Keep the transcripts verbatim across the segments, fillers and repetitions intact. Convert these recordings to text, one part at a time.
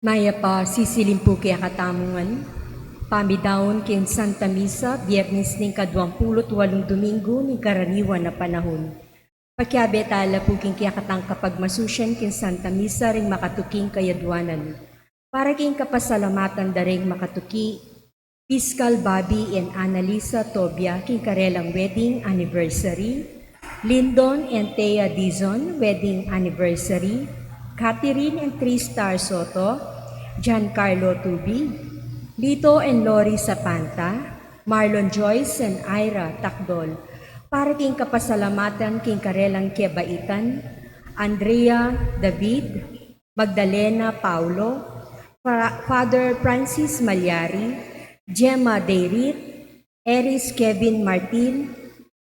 Mayap a sisilim pu kekatamu ngan, pamidaun king Santa Misa, Biernis ning kaduang pulu't walung Domingo ning karaniwan a panahun. Pakiabe tala pu king kekatang kapagmasusian king Santa Misa ring makatuking kayadwanan. Para king kapasalamatan da ring makatuki, Piskal Bobby and Annalisa Tobia king karelang wedding anniversary, Lindon and Thea Dizon wedding anniversary, Catherine and Tristar Soto, Giancarlo Tubi, Lito and Lori Sapanta, Marlon Joyce and Ira Takdol, para king kapasalamatan king karelang kebaitan, Andrea David, Magdalena Paulo, Fra-, Father Francis Malyari, Gemma Deirit, Eris Kevin Martin,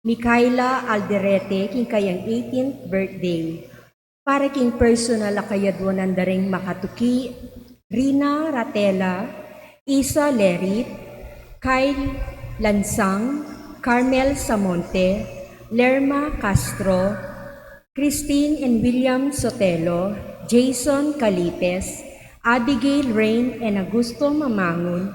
Micaela Alderete, king kayang eighteenth birthday. Para king personal a kayadwanan da ring makatuki, Rina Ratela, Isa Lerit, Kyle Lansang, Carmel Samonte, Lerma Castro, Christine and William Sotelo, Jason Calipes, Abigail Rain and Augusto Mamangun,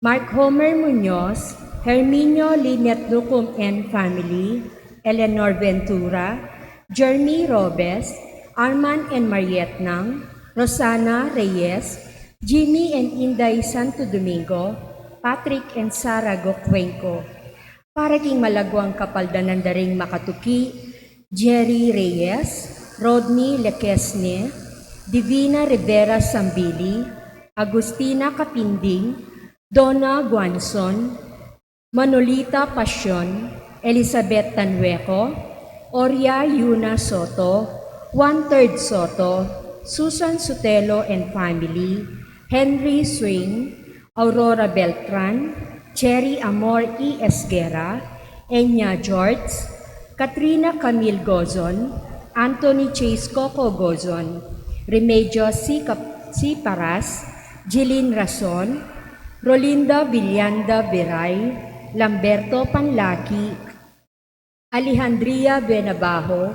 Mark Homer Muñoz, Herminio Linet Lucum and family, Eleanor Ventura, Jeremy Robes, Arman and Mariette Nang, Rosana Reyes, Jimmy and Inday Santo Domingo, Patrick and Sarah Gocuenco. Para king malaguang kapaldanan da ring makatuki, Jerry Reyes, Rodney Lequesne, Divina Rivera Sambili, Agustina Capinding, Donna Guanzon, Manolita Pasion, Elizabeth Tanhueco, Oria Yuna Soto, Juan Third Soto, Susan Sotelo and family, Henry Swing, Aurora Beltran, Cherry Amor E. Esguerra, Enya George, Katrina Camille Gozon, Anthony Chase Coco Gozon, Remedios C. Cap-, C. Paras, Jeline Rason, Rolinda Villanda Viray, Lamberto Panlaki, Alejandria Buenabajo,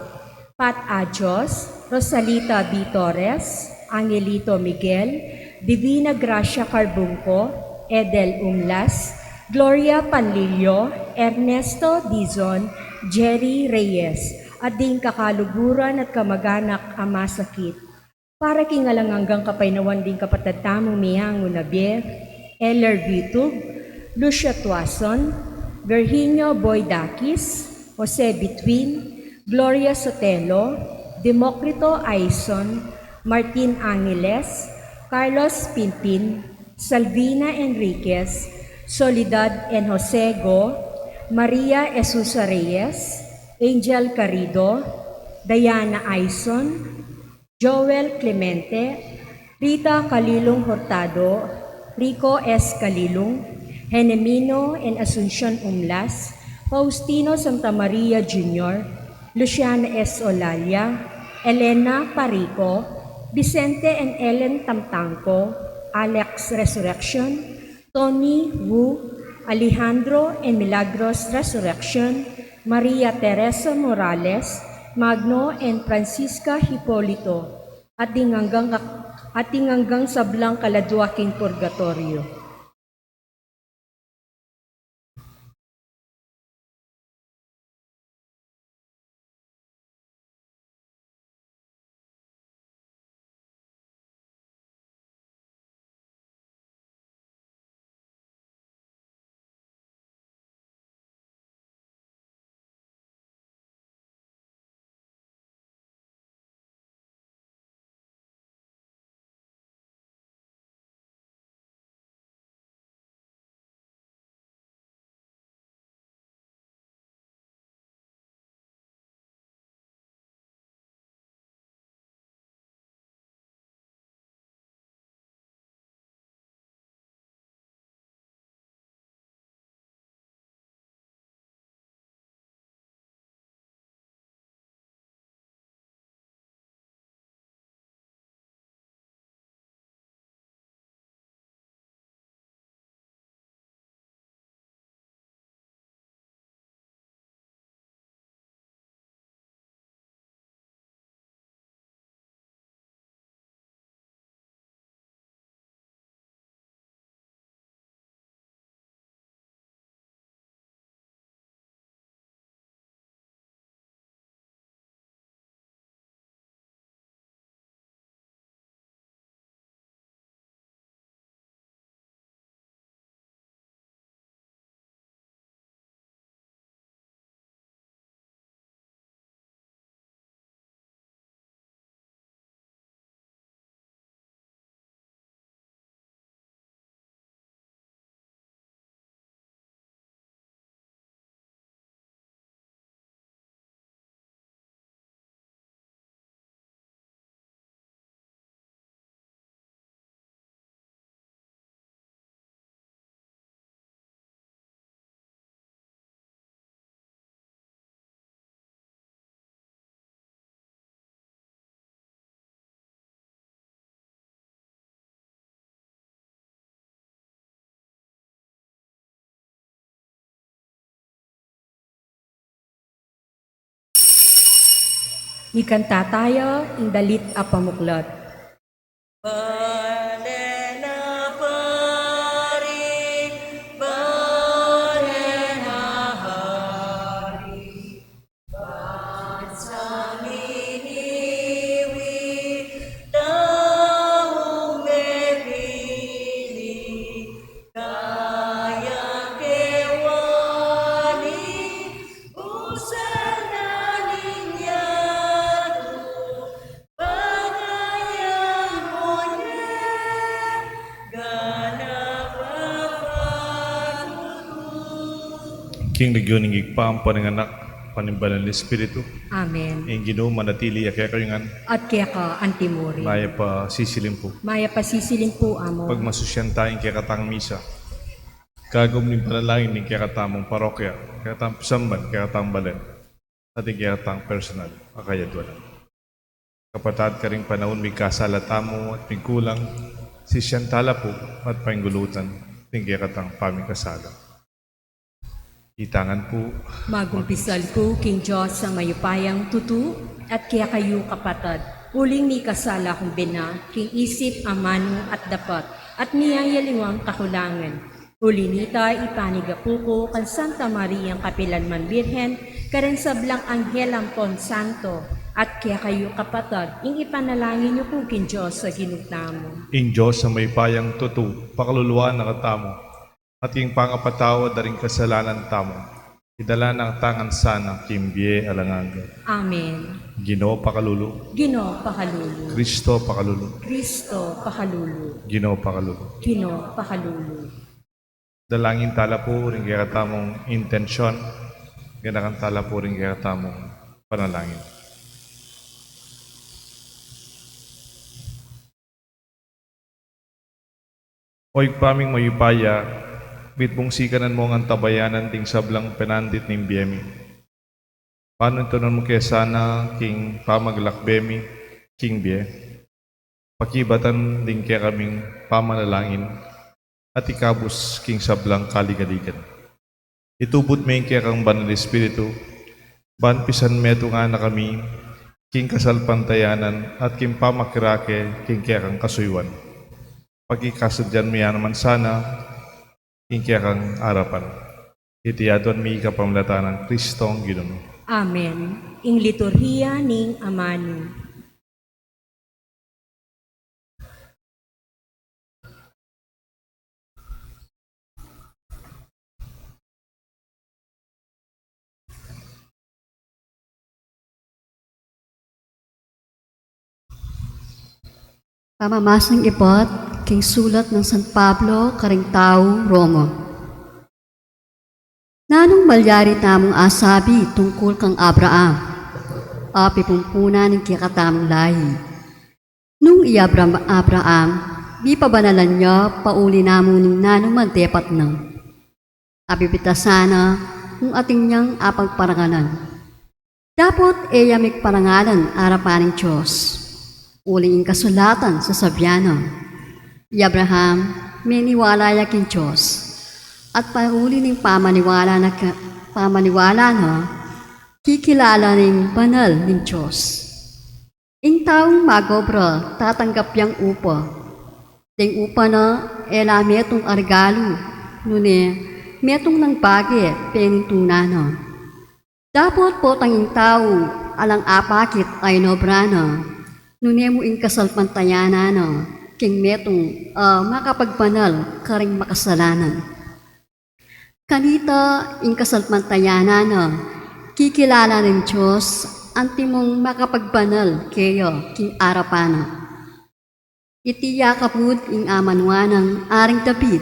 Pat Ajos, Rosalita B. Torres, Angelito Miguel, Divina Gracia Carbungco, Edel Umlas, Gloria Panlilio, Ernesto Dizon, Jerry Reyes, at ding kakaluguran at kamaganak a masakit. Para king alang anggang kapaynawan ding kapatad tamung meangu na bie, Eller Vitug, Lucia Tuason, Virginio Boydakis, Jose Bituin, Gloria Sotelo, Democrito Aison, Martin Angeles, Carlos Pimpin, Salvina Enriquez, Soledad and Jose Go, Maria Esusa Reyes, Angel Carido, Diana Aison, Joel Clemente, Rita Calilung Hurtado, Rico S. Calilung, Henemino and Asuncion Umlas, Faustino Santa Maria Junior, Luciana S. Olalia, Elena Parico, Vicente and Ellen Tamtangco, Alex Resurrection, Tony Wu, Alejandro and Milagros Resurrection, Maria Teresa Morales, Magno and Francisca Hipolito, at ding anggang, at ding anggang sablang kaladua king purgatoryo. Ikanta taya ing dalit a pamuklat. Bale na pari, bale na hari, bansa miniwi, taung mepili, kaya kewani, usan na ning yatu, pakayan mo ne, gana papatutu. King lagyu ning Ibpa, ampo ning Anak, ampo ning Banal a Espiritu. Amen. Ing Ginu manatili ya kekayu ngan. At keka antimurin. Mayap a sisilimpu. Mayap a sisilimpu, Amo. Pagmasusyan taya ing kekatang misa. Gagum ning panalangin ning kekatamung parokya, kekatang pisamban, kekatang balen, at ing kekatang personal a kayaduanan. Kapatad, karing panaun migkasala tamu at migkulang, sisian tala pu at painggulutan ding kekatang pamikasala. Itang ngan pu. Magumpisal ku king Dios a mayupayang tutu, at kekayu kapatad, uling mikasala kung bina, king isip, amanu at dapat, at miyayaliwang kakulangan. Uli nita, ipanigapu ku kang Santa Mariang kapilanman Birhen, karing sablang anghel ampon santo, at kekayu kapatad, ing ipanalangin yu ku king Dios a Ginu tamu. Ing Dios a mayupayang tutu, pakaluluan na katamu, at king pangapatawad da ring kasalanan tamu, idala na katamu ngan sana king bie alang angga. Amen. Ginu pakalulu. Ginu pakalulu. Kristo pakalulu. Kristo pakalulu. Ginu pakalulu. Ginu pakalulu. Dalangin tala pu ring kekatamung intensyon, ganakan tala pu ring kekatamung panalangin. O Ibpa ming mayupaya, mitmung sikanan mu ngan tabayanan ding sablang penandit ning bie mi. Panuntun mu ke sana king pamaglakbe mi king bie, pakibatan ding kekaming pamanalangin at ikabus king sablang kaligaligan. Itubud me ing kekang Banal a Espiritu, ban pisan metungan na kami king kasalpantayanan at king pamakirake king kekang kasuyuan. Pakikasadyan me ya naman sana king kekang arapan. Iti aduan mi kapamilatan nang Kristong Ginu mi. Amen. Ing liturhiya ning amanu. Pamamasang ibat king sulat nang San Pablo karing tau Roma. Nanung malyari tamung asabi tungkul kang Abraham, a pipumpunan ning kekatamung lahi? Nung i Abra-, Abraham, mipabanalan ya pauli na mu ning nanuman depat na. Abibitasan na nung atin yang apagparangalan. Dapot e ya migparangalan arapan ning Dios. Uling ing kasulatan sasabian na, i Abraham miniwala ya king Dios, at pauli ning pamaniwala na ka-, pamaniwala na, kikilala neng banal ning Dios. Ing taung magobra tatanggap yang upa. Deng upa na e la metung a regalu, nune metung nang bage penintunan na. Dapot potang ing tau alang apakit a inobra na, nune mu ing kasalpantayanan na king metung a makapagbanal karing makasalanan. Kanita ing kasalpantayanan na, kikilala neng Dios antimong makapagbanal keya king arapan na. Iti ya kapud ing amanuan nang Aring David,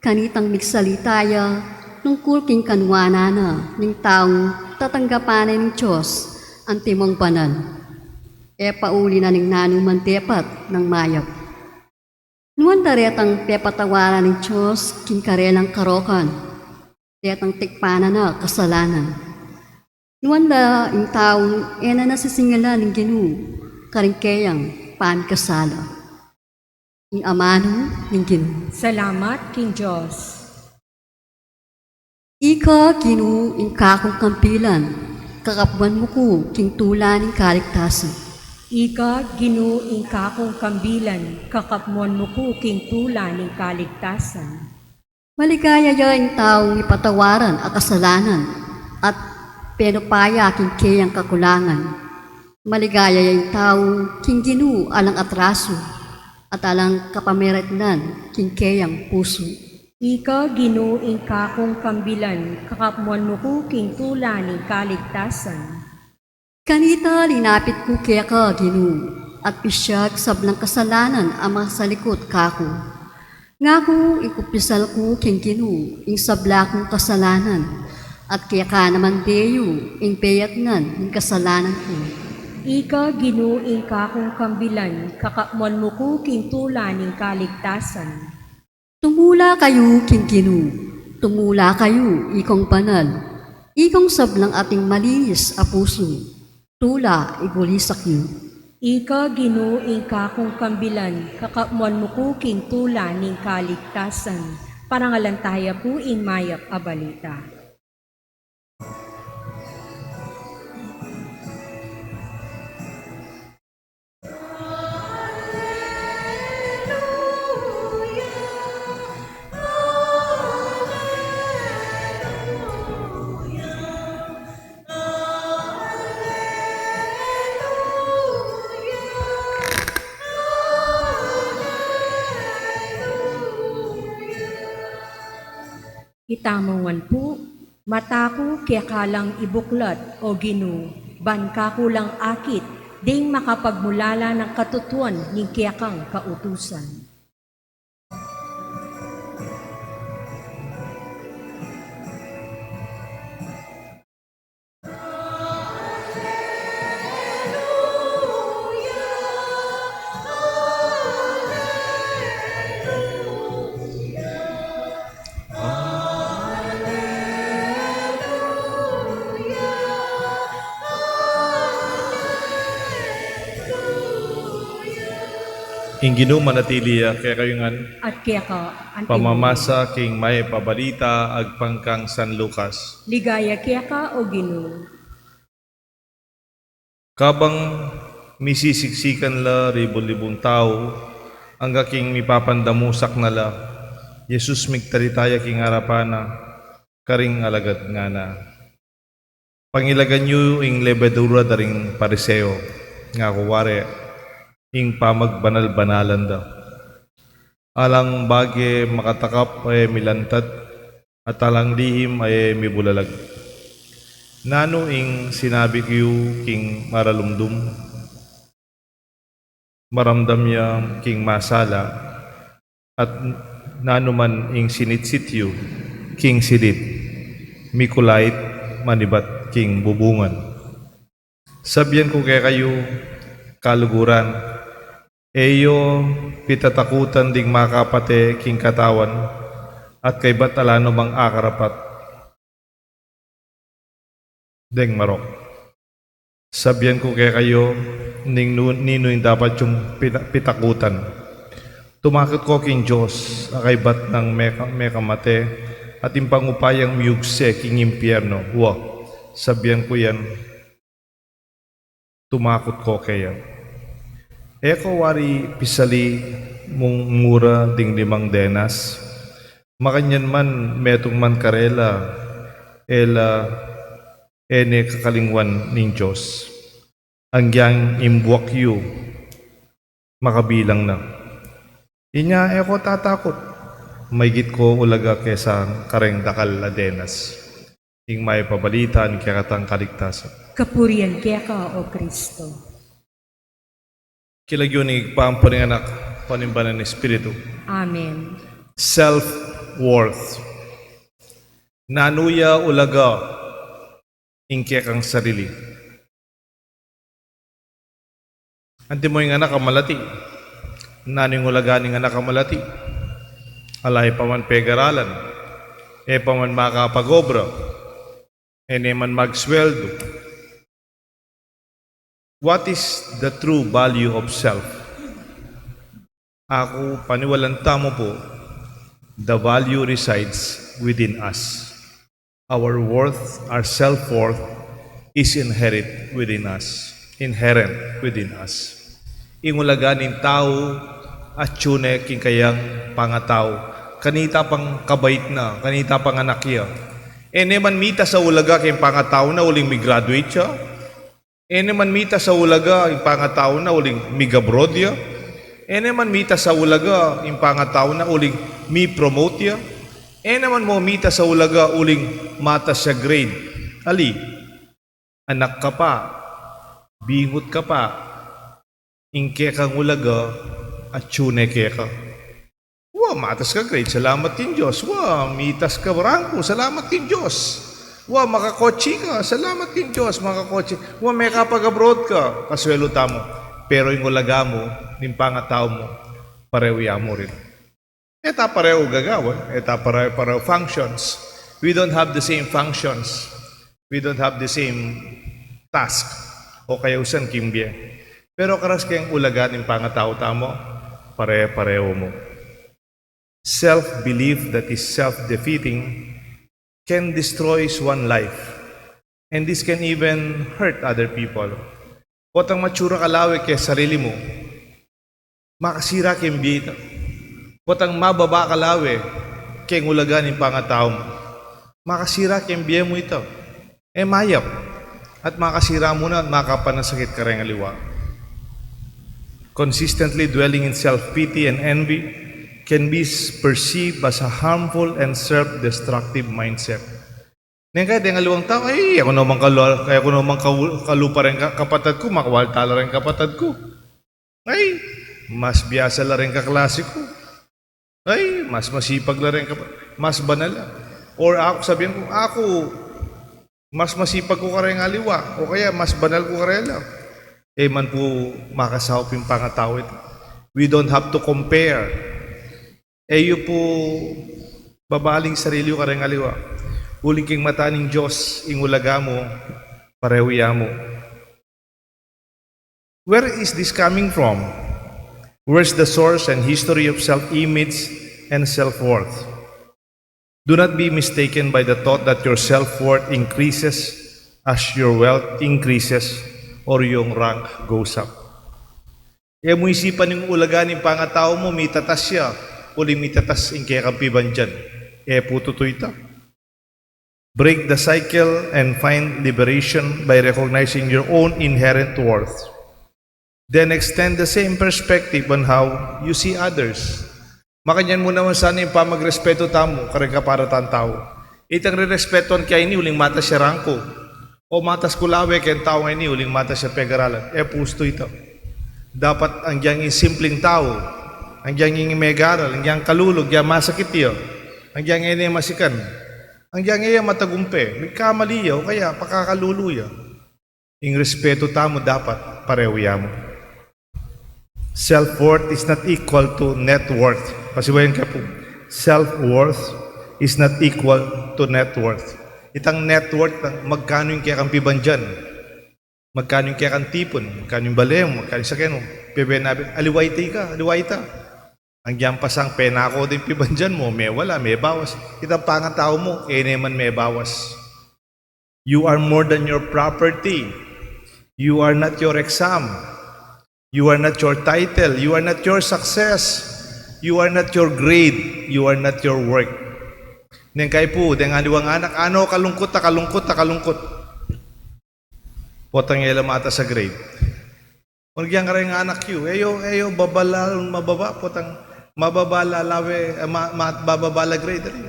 kanitang migsalita ya tungkul king kanuanan na ning taung tatanggapan ne ning Dios antimong banal. E pauli na ning nanuman depat nang mayap. Nuan da retang pepatawaran ning Dios king karelang karokan detang tikpan na na kasalanan. Nuan da ing taung e na nasisingilan ning Ginu karing keyang pamikasala. Ing amanu ning Ginu. Salamat king Dios. Ika, Ginu, ing kakung kampilan, kakapmuan mu ku king tula ning kaligtasan. Ika, Ginu, ing kakung kambilan, kakapmuan mu ku king tula ning kaligtasan. Maligaya ya ing taung mipatawaran a kasalanan at penupaya king keyang kakulangan. Maligaya ya ing tau king Ginu alang atrasu at alang kapamiretnan king keyang pusu. Ika, Ginu, ing kakung kambilan, kakapmuan mu ku king tula ning kaligtasan. Kanita linapit ku keka, Ginu, at pisyag sablang kasalanan a masalikut kaku. Ngaku ing kumpisal ku king Ginu ing sabla kung kasalanan, at keka naman deyu ing peyatnan ning kasalanan ku. Ika, Ginu, ing kakung kambilan, kakapmuan mu ku king tula ning kaligtasan. Tumula kayu king Ginu, tumula kayu, ikong banal, ikong sablang ating malinis a pusu, tula igulisak yu. Ika, Ginu, ing kakung kambilan, kakapmuan mu ku king tula ning kaligtasan. Parangalan taya pu ing mayap a balita. Itamu ngan pu, mata ku keka lang ibuklat, O Ginu, ban kaku lang akit ding makapagmulala nang katutuan ning kekang kautusan. Ing Ginu manatili ya kekayu ngan. At keka antimu. Pamamasa king mayap a balita agpang kang San Lucas. Ligaya keka, O Ginu. Kabang misisiksikan la ribun-ribung tau, angga king mipapandamusak na la, Jesus migtalita ya king arapan na, karing alagad ngana, Pangilagan yu ing lebadura da ring Pariseo, ngaku wari, ing pamagbanal-banalan da. Alang bage makatakap a e milantad, at alang lihim a e mibulalag. Nanu ing sinabi yu king maralumdum, maramdam ya king masala, at nanu man ing sinitsit yu king silid, mikulait man ibat king bubungan. Sabian ku kekayu, kaluguran, e yu pitatakutan ding makapate king katawan, at kaybat ala nu mang akarapat deng marok. Sabian ku kekayu, ning nu-, ninu ing dapat yung pita-, pitakutan. Tumakut ko king Dios, a kaybat nang meka-, mekamate, at ing pangupayang miyugse king impyerno. Wa, sabian ku yan, tumakut ko keya. E ko wari pisali mung mura ding limang denas? Makanyan man, metung man karela, e la, e ne kakalingwan ning Dios. Anggiyang ing buak yu, makabilang na. Inya e ko tatakut, maigit ko ulaga kesa kareng dakal a denas. Ing mayap a balita ning kekatang kaligtasan. Kapurian keka, O Kristo. King lagyu ning Ibpa, ampo ning Anak, ampo ning Banal a Espiritu. Amen. Self-worth. Nanu ya ulaga ing kekang sarili? Antimo ing anak a malati. Nanu ing ulaga ning anak a malati? Ala, e pa man pegaralan, e pa man makapag-obra, e ne man magsweldo. What is the true value of self? Aku, paniwalan tamu pu, the value resides within us. Our worth, our self-worth, is inherent within us. Inherent within us. Ing ulaga ning tau, atyu ne king kayang pangatau. Kanita pang kabait na, kanita pang anak ya. E ne man mitas a ulaga king pangatau na uling mi-graduate ya. E ne man mitas a ulaga ing pangatau na uling mig-abroad ya. E ne man mitas a ulaga ing pangatau na uling mi-promote ya. E ne man mu mitas a ulaga uling matas ya grade. Ali, anak ka pa, bingut ka pa, ing kekang ulaga, atyu ne keka. Wa, matas ka grade, salamat king Dios. Wa, mitas ka rangku, salamat king Dios. Wa, makakotsi ka, salamat king Dios, makakotsi. Wa, mekapag-abroad ka, kasuelu tamu. Pero ing ulaga mu ning pangatau mu, parehu ya mu rin. E ta parehu gagawan, e ta pare-, parehu functions. We don't have the same functions. We don't have the same task o kayausan king bie. Pero karas keng ulaga ning pangatau tamu, pare-parehu mu. Self-belief that is self-defeating can destroys one life. And this can even hurt other people. Potang matsura ka lawe keng sarili mu, makasira keng bie ita. Potang mababa ka lawe keng ulaga ning pangatau mu, makasira keng bie mu ita. E mayap. At makasira mu na at makapanasakit kareng aliwa. Consistently dwelling in self-pity and envy can be s-, perceived as a harmful and self-destructive mindset. Neng kaya deng aliwang tau, "Ay, aku naman kalu-, aku naman kalu-, kalupa reng ka-, kapatad ku, makawalta la reng kapatad ku. Ay, mas biasa la reng kaklase ku. Ay, mas masipag la reng kapa-, mas banal la." Or aku, sabian ku, "Aku, mas masipag ku kareng aliwa, o kaya mas banal ku karela." E man pu makasaup ing pangatau ita. We don't have to compare. E yu pu babaling sarili yu kareng aliwa. Uling king mata ning Dios, ing ulaga mu, parehu ya mu. Where is this coming from? Where's the source and history of self-image and self-worth? Do not be mistaken by the thought that your self-worth increases as your wealth increases or yung rank goes up. E mu isipan ing ulaga ning pangatau mu, mitatas ya, uling mitatas ing kekang pibandian. E pu tutu ita. Break the cycle and find liberation by recognizing your own inherent worth. Then extend the same perspective on how you see others. Makanyan mu naman sana ing pamagrespetu tamu kareng kaparatan tau. Itang rerespetuan ke ini uling matas ya rangku, o matas ku lawe keng tau ngeni uling matas ya pegaralan. E pu ustu ita. Dapat anggyang ing simpling tau, anggyang ing megaral, anggyang kalulu, anggyang masakit ya, anggyang e ne masikan, anggyang e ya matagumpe, migkamali ya, o kaya pakakalulu ya, ing respetu tamu dapat parehu ya mu. Self-worth is not equal to net worth. Pasibayu ke pu, self-worth is not equal to net worth. Itang net worth, magkanu ing kekang pibandian, magkanu ing kekang tipun, magkanu ing bale mu, magkanu ing saken mu. Pebenabe, aliwa ita ika, aliwa ita. Anggyang pasang penako ding pibandian mu, mewala, mebawas. Itang pangatau mu, e ne man mebawas. You are more than your property. You are not your exam. You are not your title. You are not your success. You are not your grade. You are not your work. Neng kaya pu, deng aliwang anak, "Ano, kalungkut a, kalungkut a, kalungkut." Potang e la matas a grade. Pag yan kareng anak yu, e yu, e yu babala, mababa, potang mababa la lawe, e, ma-, ma-, bababa la grade, ali.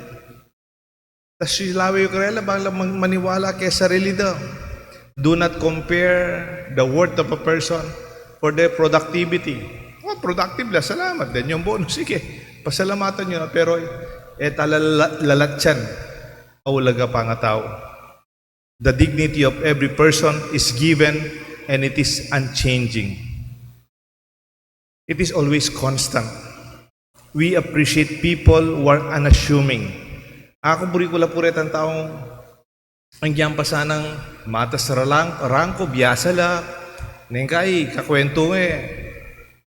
Tas si lawe yu karela, bang la man-, maniwala ke sarili da. Do not compare the worth of a person for their productivity. O, productive la, salamat. Then yung bonus, sige, pasalamatan yu na, pero e ta lala-, lalatyan a ulaga pangatau. The dignity of every person is given and it is unchanging. It is always constant. We appreciate people who are unassuming. Aku buri ku la pu retang taung anggyang pasanang matas a rangku, biasa la, neng kai, kakwentu me,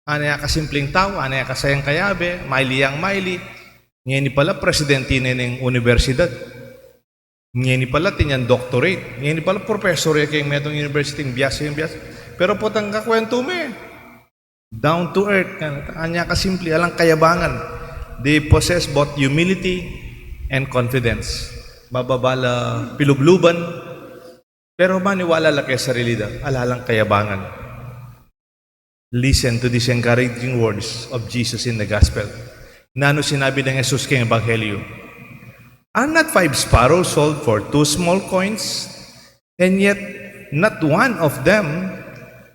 ane ya kasimpleng tau, ane ya kasayang kayabe, maili yang maili, ngeni pala presidente ne ning universidad. Ngeni pala, atin yang doctorate. Ngeni pala, professor ya keng metung university, biasa yang biasa. Pero potang kakwentu me, down to earth, kan, anya kasimple, alang kayabangan. They possess both humility and confidence. Mababa la pilubluban, pero maniwala la keng sarili da, ala lang kayabangan. Listen to these encouraging words of Jesus in the gospel. Nanu sinabi nang Jesus keng ebanghelyo? Are not five sparrows sold for two small coins? And yet, not one of them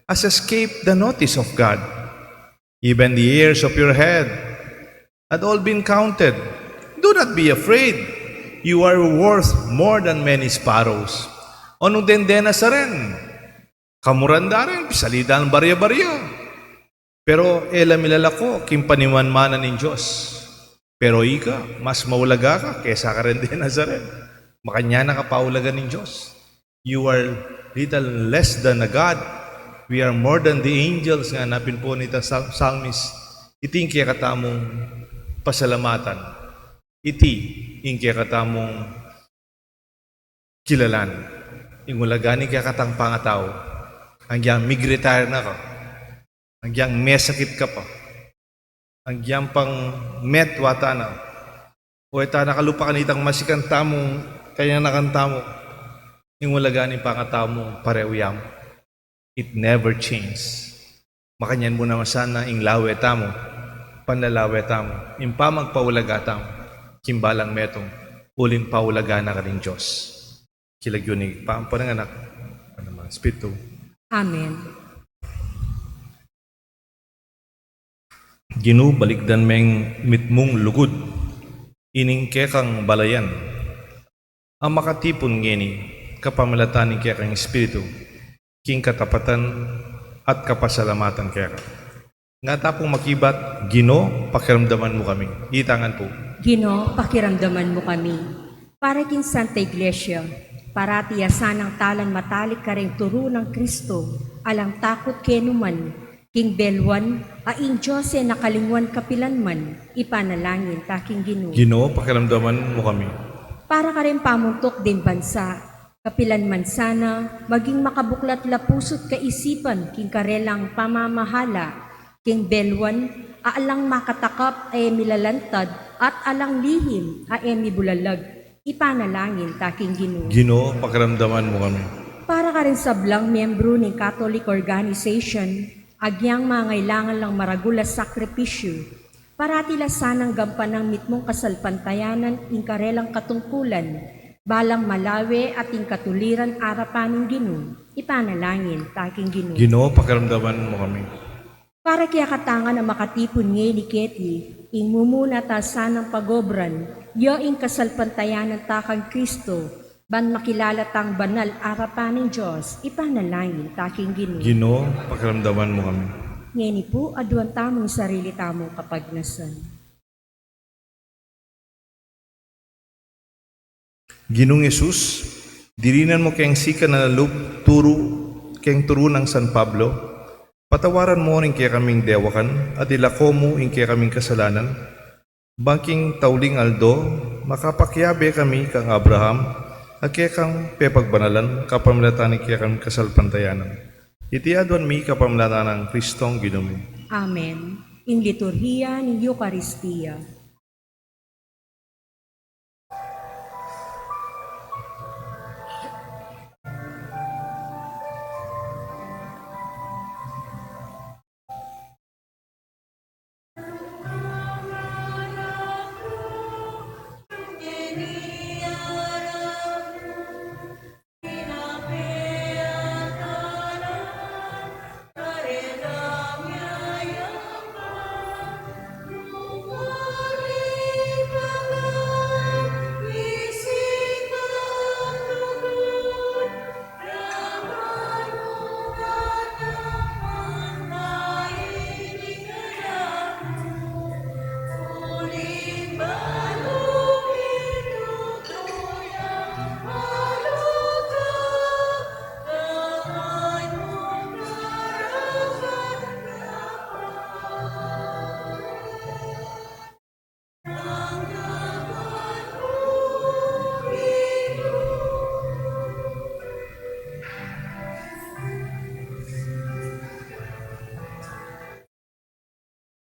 has escaped the notice of God. Even the hairs of your head had all been counted. Do not be afraid. You are worth more than many sparrows. O nung dende na sa rin, kamuran da rin, pisali da ring barya-barya. Pero e la milalako king panimanmanan ning Dios. Pero ika, mas maulaga ka kesa kareng dende na sa rin. Makanyan na ka paulagan ning Dios. You are little less than a god. We are more than the angels, ngana pin pu nitang psal-, psalmist. Iti ing kekatamung pasalamatan. Iti ing kekatamung kilalan. Ing ulaga ning kekatang pangatau. Agyang mig-retire na ka. Agyang mesakit ka pa. Agyang pang met wata na. O e ta na kalupa kanitang masikan tamu, kayanakan tamu. Ing ulaga ning pangatau mu, pareu ya mu. It never change. Makanyan mu naman sana ing lawe tamu, panlalawe tamu, ing pamagpaulaga tamu, king balang metung, uling paulaga na ka ning Dios. King lagyu ning Ibpa, ampon ning Anak, ampon ning Banal a Espiritu. Amen. Ginu, balikdan meng mitmung lugud ining kekang balayan a makatipun ngeni kapamilatan ning kekang Espiritu, king katapatan at kapasalamatan keka. Nga ta pung makibat, Ginu, pakiramdaman mu kami. Itangan pu. Ginu, pakiramdaman mu kami. Para king Santa Iglesia, parati ya sanang talan matalik kareng turu nang Kristo, alang takut kenu man, king beluan, a ing Dios e na kalingwan kapilan man, ipanalangin ta king Ginu. Ginu, pakiramdaman mu kami. Para kareng pamuntuk ding bansa, kapilan man sana, maging makabuklat la pusu't kaisipan king karelang pamamahala, king beluan, a alang makatakap a e milalantad, at alang lihim a e mibulalag, ipanalangin ta king Ginu. Ginu, pakiramdaman mu kami. Para kareng sablang membru ning Catholic Organization, agyang mangailangan lang maragul a sakripisyu, parati la sanang gampanang mitmung kasalpantayanan ing karelang katungkulan, balang malawe at ing katuliran arapan ning Ginu, ipanalangin ta king Ginu. Ginu, pakiramdaman mu kami. Para kekatang a makatipun ngeni keti, ing mumuna ta sanang pagobran, ya ing kasalpantayanan ta kang Kristo, ban makilala tang banal arapan ning Dios, ipanalangin ta king Ginu. Ginu, pakiramdaman mu kami. Ngeni pu, aduan tamung sarili tamung kapagnasan. Ginung Jesus, dirinan mu keng sikan a lub turu, keng turu nang San Pablo, patawaran mu ring kekaming dewakan, at ilako mu ing kekaming kasalanan, bang king tauling aldo, makapakiabe kami kang Abraham, a kekang pepagbanalan, kapamilatan ning kekaming kasalpantayanan. Iti aduan mi kapamilatan nang Kristong Ginu mi. Amen. Ing liturhiya ning Eukaristia.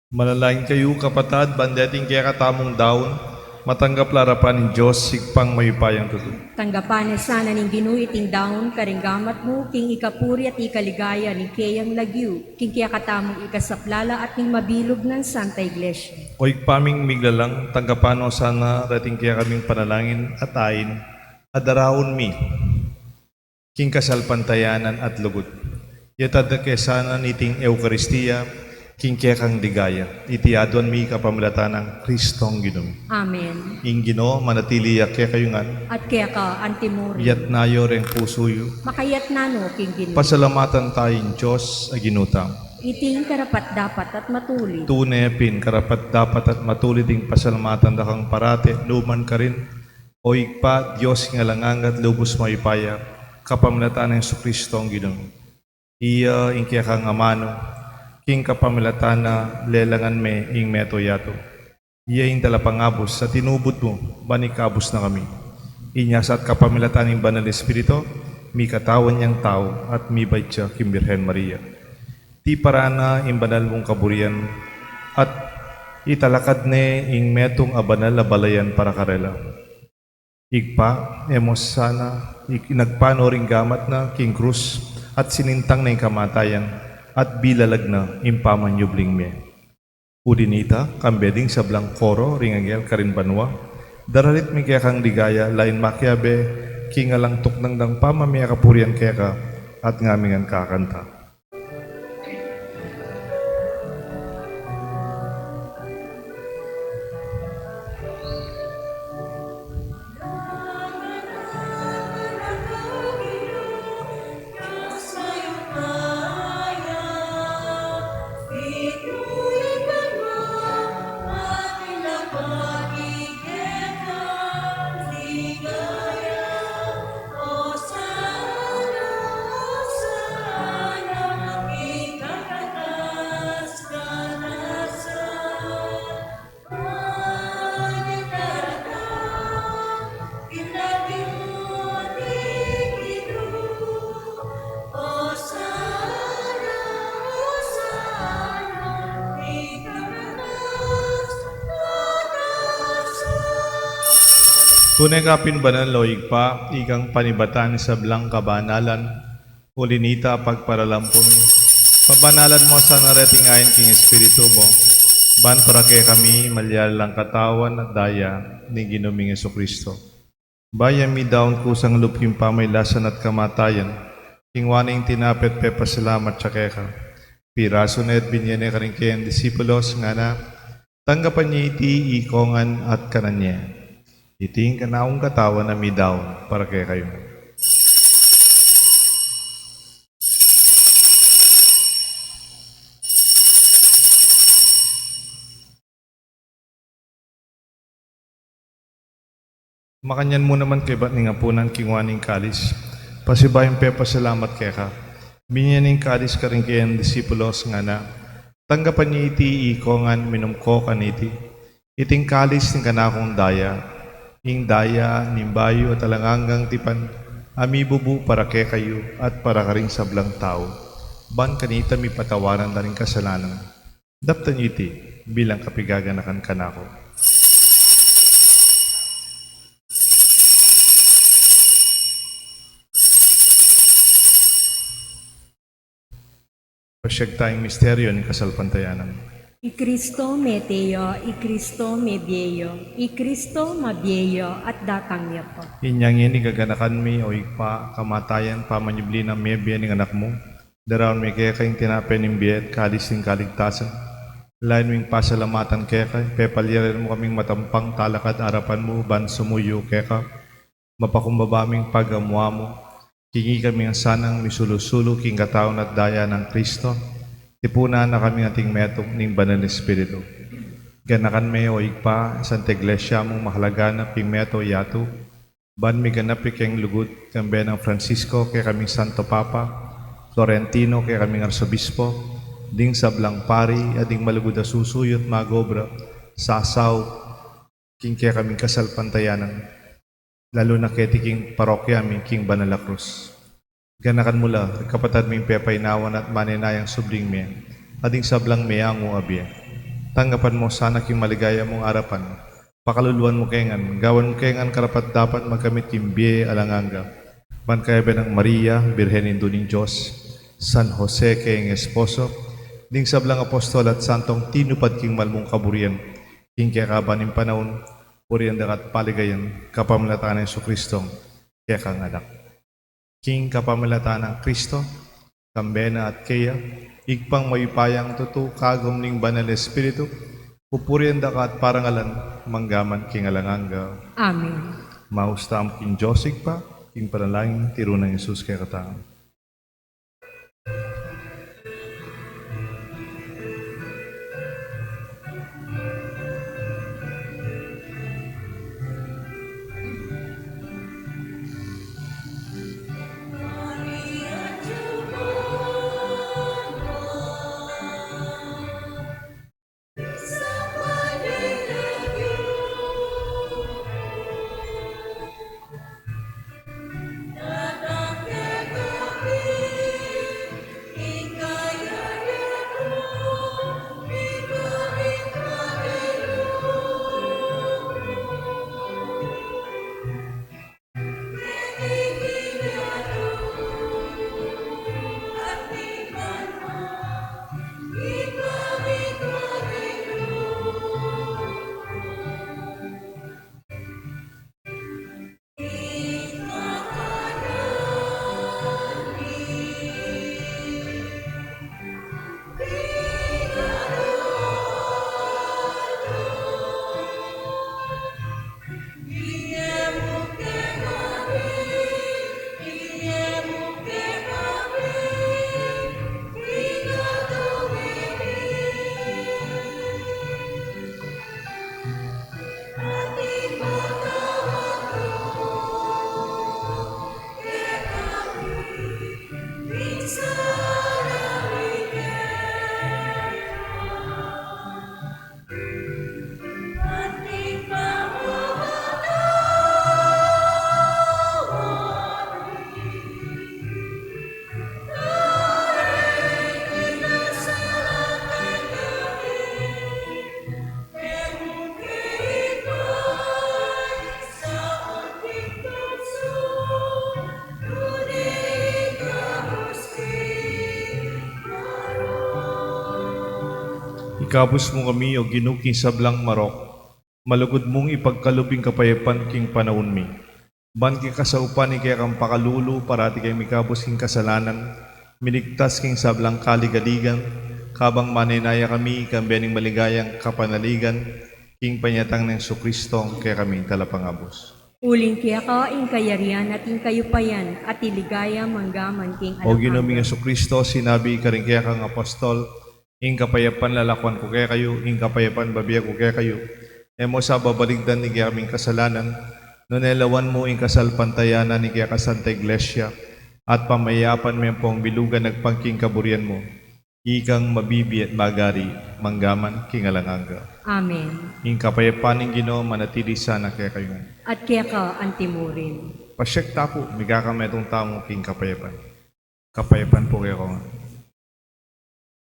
Manalangin kayu, kapatad, ban deting kekatamung daun, matanggap la arapan ning Dios, Ibpang mayupayang tutu. Tanggapan na sana ning Ginu iting daun karing gamat mu, king ikapuri at ikaligaya ning keyang lagyu, king kekatamung ikasaplala at ning mabilug nang Santa Iglesia. O Ibpa ming miglalang, tanggapan no sana reting kekaming panalangin at ain, a daraun mi king kasalpantayanan at lugud. Iyatas da ke sana niting Eukaristia king kekang ligaya. Iti aduan mi kapamilatan nang Kristong Ginu mi. Amen. Ing Ginu manatili ya kekayu ngan. At keka antimurin. Iyatas yu reng pusu yu. Makayatas no king Ginu. Pasalamatan taya ing Dios a Ginu tamu. Iti ing karapat-dapat at matulid. Tune pin karapat-dapat at matulid ing pasalamatan da kang parati, nukarin man, O Ibpa, Dios king alang angga at lubus mayupaya, kapamilatan nang Jesucristo a Ginu mi. Iya ing kekang amanu, king kapamilatan na lelangan me ing meto yatu. Iya ing talapangabus a tinubud mu, ban ikabus na kami. Inya sa at kapamilatan ning Banal Espiritu, mikatawan yang tau at mibait ya king Birhen Maria. Tiparan na ing banal mung kaburian, at italakad ne ing metung a banal a balayan para karela. Ibpa, e mu sana ik-, inagpang no ring gamat na king krus, at sinintang na ing kamatayan, at bilalag na ing pamanyubling mie. Uli nita, kambe ding sablang koro ring anghel karin banua, daralit mi kekang ligaya, lain makiabe king alang tuknang dang pamamie kapurian keka, at ngamin ngan kakanta. Tune ka pin banal, o Ibpa, ikang panibatan ning sablang kabanalan, uli nita pagparalampu mi. Pabanalan mu sana reting ain king Espiritu mu, ban para kekami malyari lang katawan at daya ning Ginu ming Jesucristo. Bayu ya midaun kusang lub king pamailasan at kamatayan, kinua ne ing tinape at pepasalamat ya keka. Pirasu ne at binie ne karing keyang disipulos, ngana, tanggapan ye iti ikong ngan at kanan ye. Iti ing kanakung katawan a midaun para kekayu. Makanyan mu naman kaybat ning apunan, kinua ne ing kalis, pasibayu yang pepasalamat keka, binie ne ing kalis karing keyang disipulos, ngana, tanggapan ye iti ikong ngan, minum ko kaniti. Iti ing kalis ning kanakung daya, ing daya ning bayu at alang anggang tipan, a mibubu para kekayu at para karing sablang tau, ban kanita mipatawaran la ring kasalanan. Daptan yu iti bilang kapaganakan kanaku. Pasiag taya ing misteryu ning kasalpantayanan. I Kristo mete ya, i Kristo mebie ya, i Kristo mabie ya at datang ya pa. Inya ngeni gaganakan mi, o Ibpa, kamatayan, pamanyubli nang mebie ning Anak mu. Daraun mi keka ing tinape ning bie at kalis ning kaligtasan. Lain ming pasalamatan keka, pepalyarin mu kaming matampang talakad arapan mu ban sumuyu keka. Mapakumbaba ming pagamu-amu, king ikami ngan sanang misulu-sulu king katawan at daya nang Kristo, tipunan na kami ngan king metung ning Banal Espiritu. Ganakan me, o Ibpa, ing Santa Iglesia mung makalaganap king meto yatu, ban miganap ing kayang lugud, kambe nang Francisco, kekaming Santo Papa, Florentino, kekaming Arsobispo, ding sablang pari, at ding malugud a susuyu at mag-obra, sasaup, king kekaming kasalpantayanan, lalu na keti king parokya mi king Banal a Krus. Ganakan mu la ring kapatad ming pepainawa na at manenayang subling mie, at ding sablang meyangu a bie. Tanggapan mu sana king maligaya mung arapan. Pakaluluan mu ke ngan, gawan mu ke ngan karapat-dapat magkamit king bie alang angga. Ban kayabe nang Maria, Birhen Indu ning Dios, San Jose keng esposo, ding sablang apostol at santong tinupad king mal mung kaburian, king kekaban ning panaun, purian da ka at paligayan, kapamilatan nang Jesucristo, kekang Anak. King kapamilatan nang Kristo, kambe na at keya, Ibpang mayupayang tutu, kagum ning Banal Espiritu, pupurian da ka at parangalan, manggaman king alang angga. Amen. Maus tamu king Dios Ibpa, king panalangin tiru nang Jesus kekatamu. Ikabus mu kami, O Ginu, king sablang marok, malugud mung ipagkalub ing kapayapan king panaun mi. Ban king kasaupan ning kekang pakalulu, parati keng mikabus king kasalanan, miligtas king sablang kaligaligan, kabang manenaya kami, kambe ning maligayang kapanaligan, king panyatang nang Jesucristo, kekaming talapangabus. Uling keka ing kayarian at ing kayupayan, at ing ligaya manggaman king alang angga. O Ginu ming Jesucristo, sinabi karing kekang apostol, Ing kapayapan lalakuan ku kekayu, ing kapayapan bibie ku kekayu. E mu sa babaligdan ding kekaming kasalanan, nune lawan mu ing kasalpantayanan ning kekang Santa Iglesia, at pamayapan me ampong bilugan agpang king kaburian mu. Ikang mabibie at magari, manggaman king alang angga. Amen. Ing kapayapan ning Ginu manatili sana kekayu ngan. At keka antimurin. Pasiag ta pu, migaka metung tamu king kapayapan. Kapayapan pu kekongan.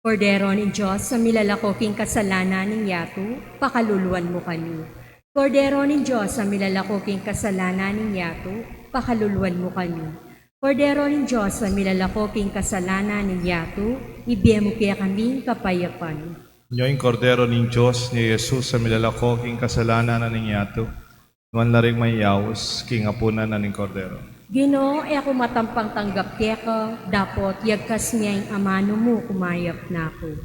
Kordero ning Dios, a milalako king kasalanan ning yatu, pakaluluan mu kami. Kordero ning Dios, a milalako king kasalanan ning yatu, pakaluluan mu kami. Kordero ning Dios, a milalako king kasalanan ning yatu, ibie mu kekami ing kapayapan. Nyo ing Kordero ning Dios, nyo i Jesus, a milalako king kasalanan ning yatu. Nuan la ring mayaus king apunan na ning Kordero. Ginu, e ku matampang tanggap keka, dapot yagkas me ing amanu mu, kumayap na ku.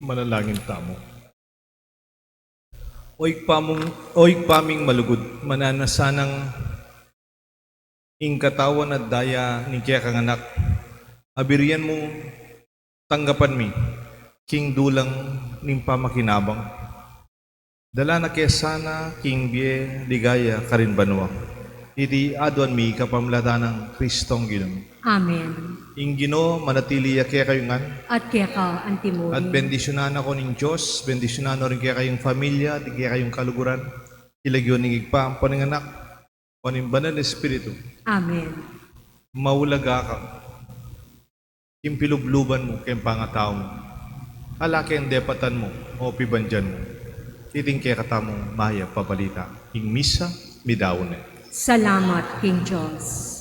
Manalangin tamu. O Ibpa mung, o Ibpa ming malugud, mananu na sanang ing katawan at daya ning kekang Anak, abirian mu tanggapan mi king dulang ning pamakinabang. Dala na ke sana king bie, ligaya karin banua. Iti aduan mi kapamilatan nang Kristong Ginu mi. Amen. Ing Ginu manatili ya kekayu ngan. At keka antimurin. At bendisyunan na kayu ning Dios, bendisyunan na rin kekayung familia, at kekayung kaluguran. King lagyu ning Ibpa, ampo ning Anak, ampo ning Banal Espiritu. Amen. Maulaga ka king pilubluban mu king pangatau mu. Ala king depatan mu o pibandian mu iting kekatamung mayap a balita. Ing misa, midaun ne. Salamat king Dios.